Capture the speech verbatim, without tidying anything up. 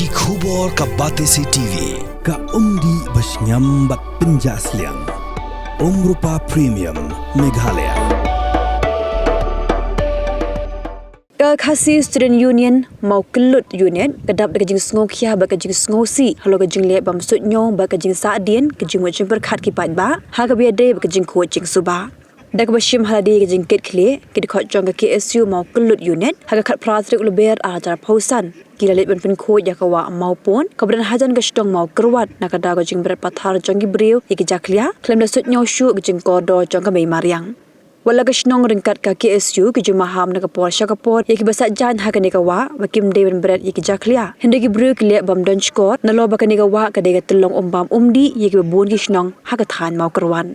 Ki khubor ka Batesi T V, ka umdih ba shngiam bad pynjah sliang. Umrupa Premium, Meghalaya. Ka Khasi Student Union Mawkyllut Unit ka dap da ka jingsngewkhia bad ka jingsngewsih halor ka jingleh bym suidñiew bad ka jingsahdien ka jingmut jingpyrkhat ki paidbah ha kaba ïadei bad ka jingkhuid jingsuba. Da kaba shim ha lade ka jingkit khlieh, ki dkhot jong ka K S U Mawkyllut Unit ha ka khatphra tarik u Lber arhajar arphew san ki la leit ban pynkhuid ïa ka wah Mawpon kaba don hajan ka shnong Mawkyrwat na ka daw ka jingbret pathar jong ki briew ïa ki jakhlia khlem da suidñiew shuh ka jingkordor jong ka mei mariang. Wat la ka shnong ryngkat ka K S U ki ju maham na ka por sha ka por ïa kiba sah jaiñ ha kane ka wah ba kim dei ban bret ïa ki jakhlia, hynrei ki briew ki leh bym don shkor nalor ba kane ka wah ka dei ka tyllong umbam umdih ïa kiba bun ki shnong ha ka thaiñ Mawkyrwat.